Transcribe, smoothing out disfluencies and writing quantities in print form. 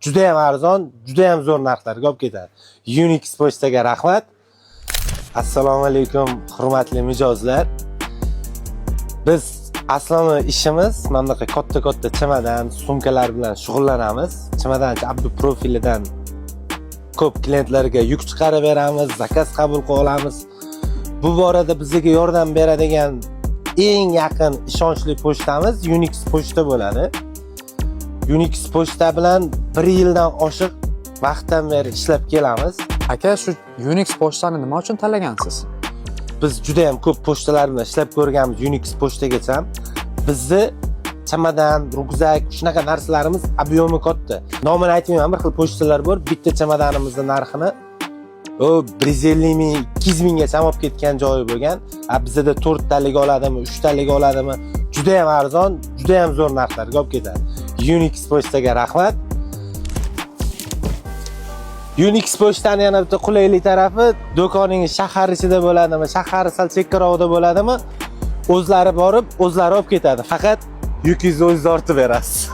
Juda ham arzon, juda ham zo'r narxlarga olib ketadi. Unix pochtaga rahmat. Assalomu alaykum, hurmatli mijozlar. Biz aslini ishimiz mana bunaqa katta-katta чемодан, sumkalar bilan shug'ullanamiz. Чемоданchi Abdu profilidan ko'p klientlarga yuk chiqarib beramiz, заказ qabul qila olamiz. Bu borada bizga yordam beradigan eng yaqin ishonchli pochtamiz Unix pochta bo'ladi. Unix pochta bilan bir yildan oshiq vaqtdan beri ishlab kelamiz. Aka, shu Unix pochtani nima uchun tanlagansiz? Biz juda ham ko'p pochtalar bilan ishlab ko'rganmiz Unix pochtagacha. Bizni чемодан, рюкзак, shunaqa narsalarimiz объем i katta. Nomini aytmayman, bir xil pochtalar bor, bitta чемодан imizni narxini u 150 000, 200 minggacha olib ketgan joyi bo'lgan. A bizada to'rttalik oladimi, uchtalik oladimi, juda ham arzon, juda ham zo'r narxlarga olib ketadi. Unix pochtaga rahmat. Unix pochtani yana bitta qulaylik tarafi, do'koningiz shahar ichida bo'ladimi, shahar sal chekkarog'ida bo'ladimi, o'zlari borib, o'zlari olib ketadi. Faqat yukingizni o'zingiz ortib berasiz.